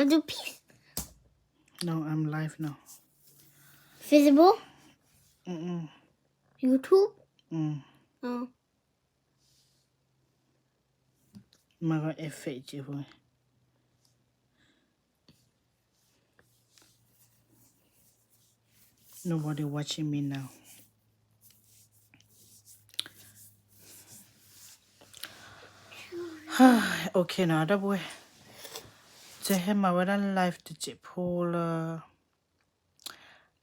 I do peace. No, I'm live now. Facebook? Mm-mm. YouTube? Mm. Oh. မၤဂီၤ effect က့ဖိ Nobody watching me now. Okay နီၤ ဒီပုၢ်ဝဲၢ်, ယဟဲမၤဝဲဒၣ် live တစဲးဖိလၢ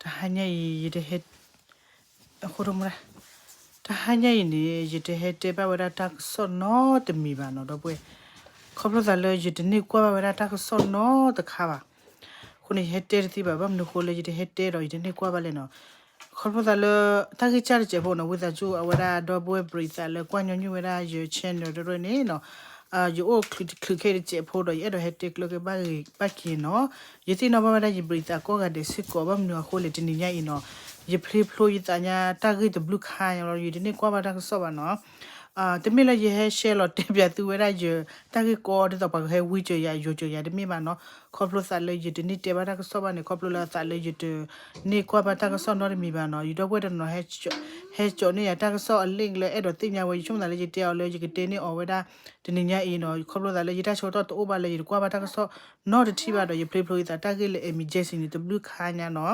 တဟါညါအံၤ ယတဟဲ, အဃိတမူဒၣ်, တဟါညါအံၤန့ၣ် ယတဟဲတဲဘၣ်ဝဲဒၣ်တၢ်ကစီၣ်နီတမံၤဘၣ်နီၤ ဒီပုၢ်ဝဲၢ်, ခီဖျိသးလၢယတန့ၢ်ကွၢ်ဘၣ်ဝဲဒၣ်တၢ်ကစီၣ်နီတခါဘၣ်. အဃိန့ၣ် ယဟဲတဲတသ့ဘၣ်, ဘၣ်မနုၤအဃိလၢယတဟဲတဲဒီးယတန့ၢ်ကွၢ်ဘၣ်လဲၣ်နီၤ. ခီဖျိသးလၢ တၢ်ဂ့ၢ်စၢ်တစဲးဖိနီၤ ဝံသးစူၤ အဝဲဒၣ်ဒီပုၢ်ဝဲၢ်ပရံးသးလၢကွၢ်ညီနုၢ်ဝဲဒၣ်ယ channel တရၢန့ၣ်နီၤ, ယအိၣ်ချုးခဲအံၤတစဲးဖိဒီး ယအဲၣ်ဒိးဟဲတဲကျၢၤက့ၤဘၣ်ဂ့ၤဘၣ်က့ၤနီၤ. ယသ့ၣ်နီၣ်ဘၣ်ဝဲဒၣ်ယပရံးသးကိးဂၤဒဲးစ့ၢ်ကီး ဘၣ်မနုၤအဃိလဲၣ် တနံၤညါအံၤနီၤ, ယဖျ့ဖျိယသးညါတၢ်ဂ့ၢ်တဘျုးခါညါလီၤ ယတန့ၢ်ကွၢ်ဘၣ်တၢ်ကစီၣ်ဘၣ်နီၤ. တမ့ၢ်လၢယဟဲ share လီၤတဲပၠးသုဝဲဒၣ်ယတၢ်ဂ့ၢ်ကီဒ်သိးပှၤကဟဲဝံစၢၤယၤယိၤစၢၤယၤ တမ့ၢ်ဘၣ်နီၤ. ခီဖျိသးလၢယတန့ၢ်တဲဘၣ်တၢ်ကစီၣ်ဘၣ်န့ၣ် ခီဖျိလၢအသးလၢယတန့ၢ်ကွၢ်ဘၣ်တၢ်ကစီၣ်နီတမံၤဘၣ်နီၤ. ယဒီပုၢ်ဝဲၢ်တနီၤ ဟဲစိာ်န့ၢ်ယၤတၢ်ကစီၣ်အ link လၢအဲၣ်ဒိးသ့ၣ်ညါဝဲ ယဆိကမိၣ်သးလၢယတဲအီၤလၢယကတဲန့ၢ်အီၤဝဲဒၣ် တနံၤညါအံၤနီၤ ခီဖျိသးလၢယတၢ်ဆၢကတီၢ်တအိၣ်ဘၣ်လၢယတကွၢ်ဘၣ်တၢ်ကစီၣ်နီတထံၣ်ဘၣ်ဒီး ယဖျ့ဖျိယသးတၢ်ဂ့ၢ်လၢ emergency န့ၣ် တဘျုးခါညါနီၤ.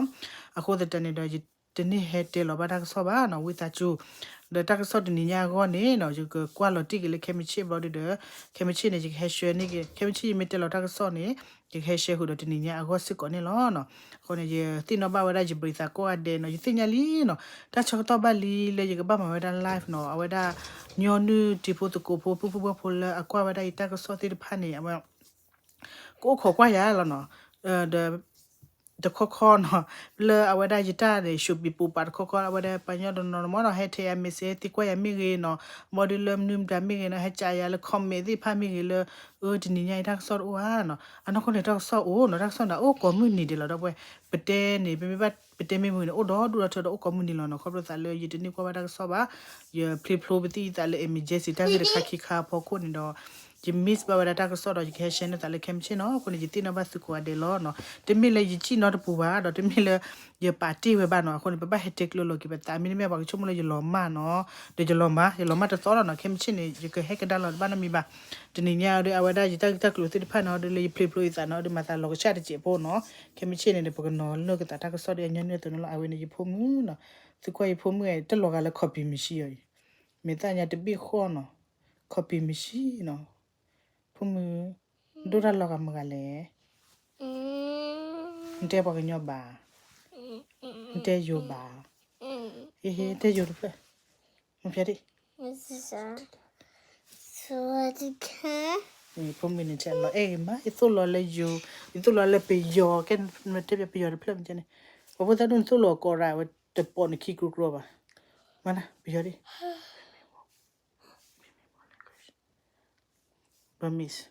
အဃိသတးန့ၣ်ဒီး ယတန့ၢ်ဟဲတဲလီၤဘၣ်တၢ်ကစီၣ်ဘၣ်နီၤ ဝံသးစူၤ. ဒီးတၢ်ကစီၣ်တနံၤညါအဂီၢ်န့ၣ်နီၤ ယကကွၢ်လီၤတံၢ်က့ၤလၢခဲမုၢ်ဆ့ၣ်ဘျီဒုဒီး ခဲမုၢ်ဆ့ၣ်န့ၣ် ယကဟဲ share န့ၢ်က့ၤ ခဲမုၢ်ဆ့ၣ်ယမ့ၢ်တဲလီၤတၢ်ကစီၣ်န့ၣ် ယကဟဲ share ဃုာ်ဒီးတနံၤညါအဂီၢ်စ့ၢ်ကီးန့ၣ်လီၤနီၤ. အဃိန့ၣ် ယသ့ၣ်နီၣ်ဘၣ်ဝဲဒၣ်ယပရံးသးကိးဂၤဒဲးနီၤ ယသ့ၣ်ညါလံနီၤ တၢ်ဆၢကတီၢ်ဘၣ်လံလၢယကဘၣ်မၤဝဲဒၣ် live နီၤ အဝဲဒၣ် ညီနုၢ်တံၤဖိသကိးဖိ ပုၢ်ပုၢ်ဝဲၢ်ဖိလၢအကွၢ်ဝဲဒၣ်ယတၢ်ကစီၣ်သ့ၣ်တဖၣ်န့ၣ် အဝဲ ကအိၣ်ခိးကွၢ်ယၤလီၤနီၤ. ဒီး တခီခီနီၤ လၢအဝဲဒၣ်ယတၢ်န့ၣ် ရှုံးပံးပူးပာ်တခီခီ အဝဲဒၣ်ပှၤညီတနီၤနီၤမ့ၢ်နီၤ ဟဲထဲယၤ message သံကွၢ်ယၤမ့ၢ်ဂ့ၤနီၤ ဘၣ်ဒီးလၢမနုၤမတၤမ့ၢ်ဂ့ၤနီၤ ဟဲကးယၤလၢ comment သ့ၣ်တဖၣ်မ့ၢ်ဂ့ၤလၢ အၢ တနံၤညါအံၤတၢ်ကစီၣ်တအိၣ်ဧါနီၤ အနီၢ်ခိန့ၣ် တၢ်ကစီၣ်အိၣ်နီၤ တၢ်ကစီၣ်န့ၣ် အိၣ်ကိးမုၢ်နံၤဒဲးလီၤ ဒီပုၢ်ဝဲၢ် ပတဲန့ၣ် ပမ့ၢ်ဘၣ်ပတဲမ့ၢ်မုာ်န့ၣ် အိၣ်ဒီဒူၣ်ဒီထၢဒီးအိၣ်ကိးမုၢ်နံၤလီၤနီၤ ခီဖျိသးလၢယတန့ၢ်ကွၢ်ဘၣ်တၢ်ကစီၣ်ဘၣ် ယဖျ့ဖျိပသံၣ်ယသးလၢ emergency တၢ်ဂ့ၢ်တခါခံခါအဖီခိၣ်န့ၣ်ဒီး ယ miss ဘၣ်ဝဲဒၣ်တၢ်ကစီၣ်ဒီး ယကဟဲ share န့ၢ်သးလၢခဲမုၢ်ဆ့ၣ်နီၤ အဃိန့ၣ် ယသ့ၣ်နီၣ်ဘၣ်သုကိးဂၤဒဲးလီၤနီၤ တမ့ၢ်လၢယစံၣ်နီတပူၤဘၣ် ဒီးတမ့ၢ်လၢ ယပာ်တ့ၢ်ဝဲဘၣ်နီၤ အဃိန့ၣ် ပဘၣ်ဟဲတဲကျၢၤလီၤက့ၤပသး မ့တမ့ၢ်ဘၣ် ပှၤကဆိကမိၣ်လၢယလီၤမၢ်နီၤ ဒီးယလီၤမၢ် ယလီၤမၢ်တသီလီၤနီၤ ခဲမုၢ်ဆ့ၣ်န့ၣ် ယကဟဲကဒါလီၤတဘၣ်နီတမံၤဘၣ် တနံၤညါဒီး အဝဲဒၣ်ယတၢ်ဂ့ၢ်တၢ်ကျိၤသ့ၣ်တဖၣ်နီၤ ဒီးလၢယဖျ့ဖျိယသးနီၤ ဒီးမၤသးလီၤကဆှၣ်တစဲးဖိနီၤ ခဲမုၢ်ဆ့ၣ်န့ၣ်ဒီး ပကနီၤလၢကသးတၢ်ကစီၣ်ဒီးအညီနုၢ်အသိးန့ၣ်လီၤ အဝဲန့ၣ်ယဖိမုၣ်နီၤ သုကွၢ်ယဖိမုၣ် တလီၤဂာ်လၢ copy machine အီၤအံၤ မ့ၢ်သၣ်ညါတဘ့ၣ်ဃီနီၤ copy machine နီၤ ဖိမုၣ် ဒိၣ်တၢ်လီၤဂာ်မတၤဂၤလဲၣ် နတဲပှၤကညီဘၣ် နတဲယိၤဘၣ် ဟ့ဟ့ တဲယိၤတဖျၢၣ် မဖျါဒံး ဖိမုၣ်န့ၣ်တဲလီၤအဲၣ်ဂ့ၤမး ယသိၣ်လီၤလၢယိၤ ယသိၣ်လီၤလၢပယီၤ ကဲနတဲပယီၤတဖျၢၣ်မ့ၢ်န့ၣ် ပှၤဖိသၣ်ဒိၣ်န့ၣ်သိၣ်လီၤကိးရၣ် အဝဲတပိာ်နခံကြီကြီဘၣ် မ့ၢ်နပယီၤဒံး Burmese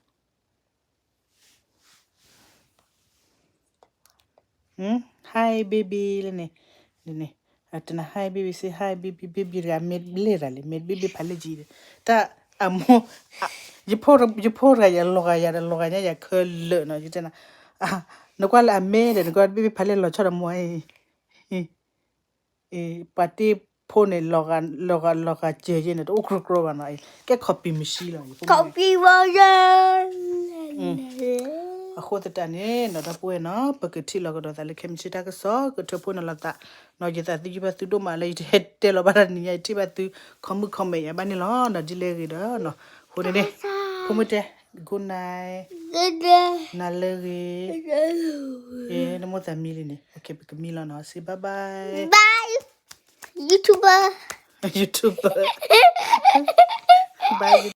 Hi baby လၢန့ၣ် န့ၣ် အတနၤ hi baby say hi baby baby တဂၤ မ့ၢ်လဲၣ်တၢ်လံ မ့ၢ် baby ဖးလဲၣ်ကံ တၢ်အမိၢ် ယဖိတဂၤယလီၤဂာ်ယၤဒီးလီၤဂာ်ညါယၤခဲလၢာ်နီၤ ယတဲနၤ နကွၢ်လၢအမဲဒီး နကွၢ် baby ဖးလဲၣ်လီၤဆီဒီးမိၢ် ပှၤတ့ဖိန့ၣ် လီၤဂာ်လီၤဂာ်စၢၤယဲန့ၣ် တအိၣ်ကြီကြီဘၣ်နီၤ ကဲ copy machine လီၤ copy machine အဃိသတးန့ၣ်နီၤ ဒီပုၢ်ဝဲၢ်နီၤ ပကထံၣ်လီၤကဒီးသးလၢခဲမုၢ်ဆ့ၣ်တၢ်ကစီၣ် ကထၢဖှိၣ်န့ၣ်လီၤသးနီၤ ယသးသုယုၢ်ဘၣ်သုဒိၣ်မးလၢယတဟဲတဲလီၤဘၣ်တၢ်တနံၤညါ ယထံၣ်ဘၣ်သု comment comment ယၤဘၣ်န့ၣ်လီၤနီၤ ဒ်လဲၣ်ဂ့ၤဒီးနီၤ အဃိန့ၣ်န့ၣ် ဖိမုၣ်တဲ good night နၤလၢဂ့ၤ နမိၢ်သးမံလံန့ၣ် ပကမံလီၤနီၤ say bye bye bye YouTuber YouTuber bye